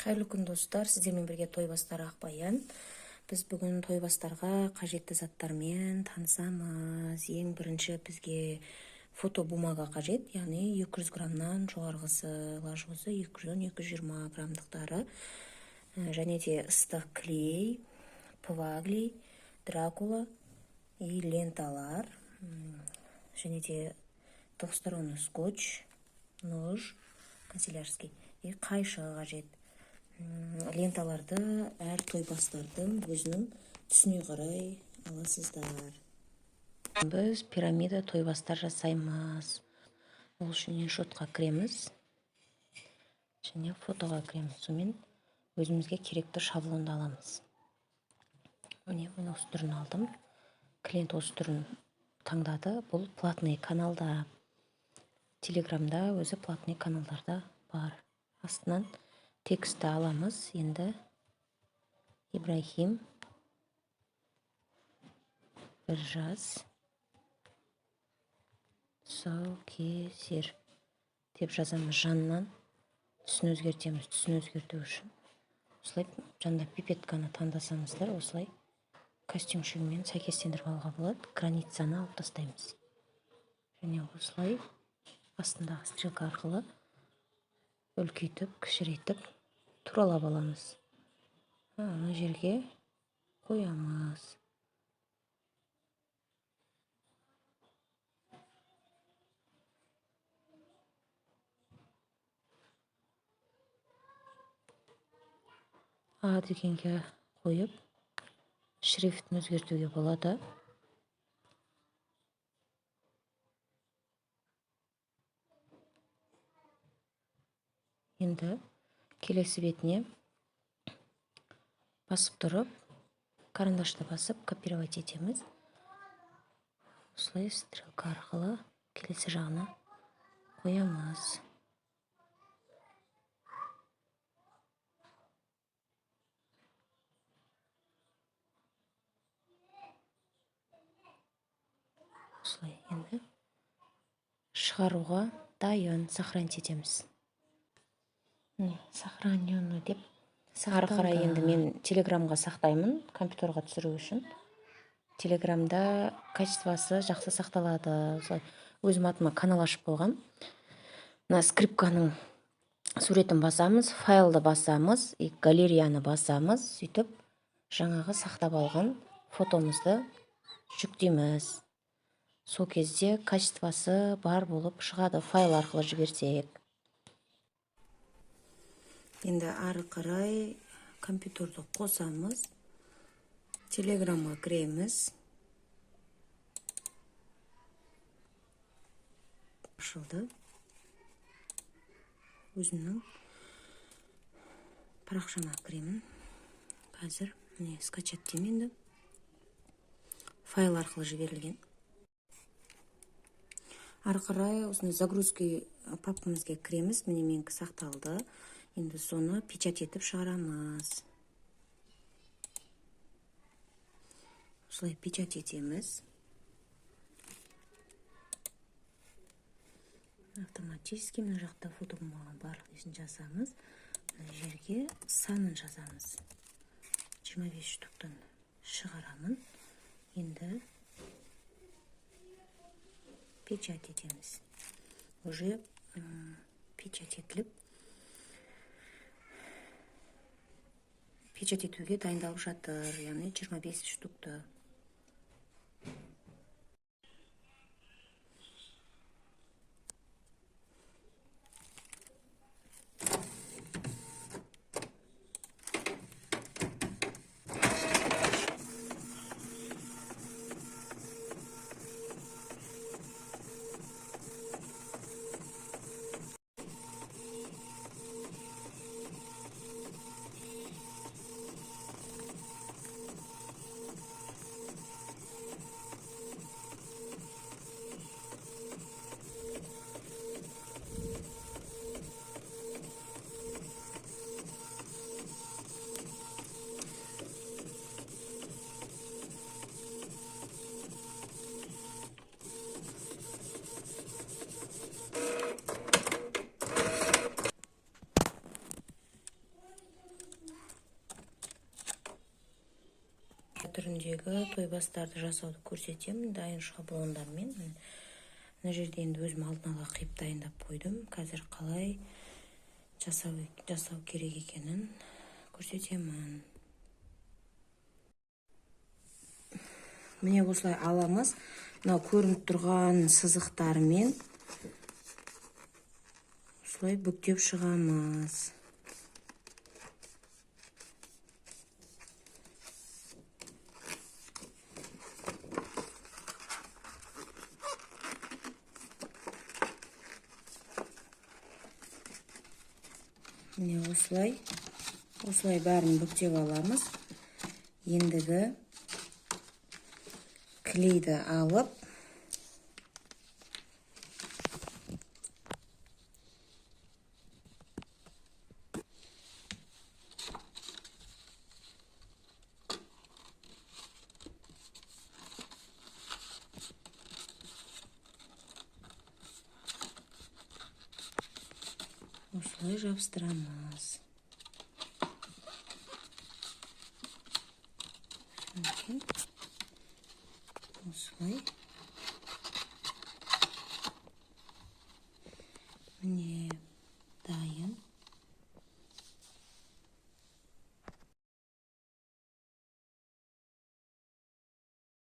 Қайырлы күн, достар! Сіздермен бірге Тойбастар Ақбаян. Біз бүгін тойбастарға қажетті заттармен танысамыз. Ең бірінші бізге фотобумага қажет, яғни 200 граммнан жоғарғысы, лажғысы 210-220 граммдықтары, және де ыстық клей, ПВА клей, дракула и ленталар, және де двухсторонний скотч, нож канцелярский и қайшы қажет. Ленталарды әр тойбастардың өзінің түсіне қарай аласыздар. Біз пирамида тойбастар жасаймыз. Ол үшін InShot-қа кіреміз және фотоға кіреміз. Сонымен өзімізге керекті шаблонды аламыз. Міне, мен осы түрін алдым. Клиент осы түрін таңдады. Бұл платный каналда, Телеграмда өзі платный каналдарда бар. Астынан текстті аламыз. Енді «Ибрахим, 1 жас, тұсаукесер» деп жазамыз. Жанынан түсін өзгертеміз. Түсін өзгерту үшін осылай жанында пипетканы таңдасаңыздар, осылай костюмчигімен сәйкестендіріп алуға болады. Границаны алып тастаймыз және осылай астындағы стрелка арқылы үлкейтіп, кішірейтіп, туралап аламыз. Ана жерге қоямыз. А дегенге қойып, шрифтін өзгертуге болады. Енді келесі бетіне басып тұрып, карандашты басып, копировать етеміз. Осылай стрелка арқылы келесі жағына қоямыз. Осылай енді шығаруға дайын. Сохранить етеміз. Міне, «сохранено» деп. Ары қарай енді мен Телеграмға сақтаймын. Компьютерға түсіру үшін Телеграмда качествосы жақсы сақталады. Осылай өзім атыма канал ашып қойғам. Мына скрипканың суретін басамыз, файлды басамыз и галереяны басамыз. Сөйтіп жаңағы сақтап алған фотомызды жүктейміз. Сол кезде качествосы бар болып шығады, файл арқылы жіберсек. Енді ары қарай компьютерді қосамыз, Телеграмға кіреміз. Ашылды. Өзімнің парақшама кіремін қазір. Міне, скачать деймін. Енді файл арқылы жіберілген. Ары қарай осындай загрузки папкамызге кіреміз. Міне, менікі сақталды. Енді соны печать етіп шығарамыз. Осылай печать етеміз. Автоматически мына жақта фото барлық несін жазамыз. Мына жерге санын жазамыз, 25 штуктан шығарамын. Енді печать етеміз. Уже печать етіліп, печать етуге дайындалып жатыр, яғни 25 штукты. түріндегі тойбастарды жасауды көрсетемін дайын шаблондармен. Мына жерде енді өзім алдын ала қиып дайындап қойдым. Қазір қалай жасау керек екенін көрсетемін. Міне осылай аламыз. Мынау көрініп тұрған сызықтармен осылай бүктеп шығамыз. Міне осылай бәрін бүктеп аламыз. Ендігі клейді алып, осылай жабыстырамыз. Осылай. Міне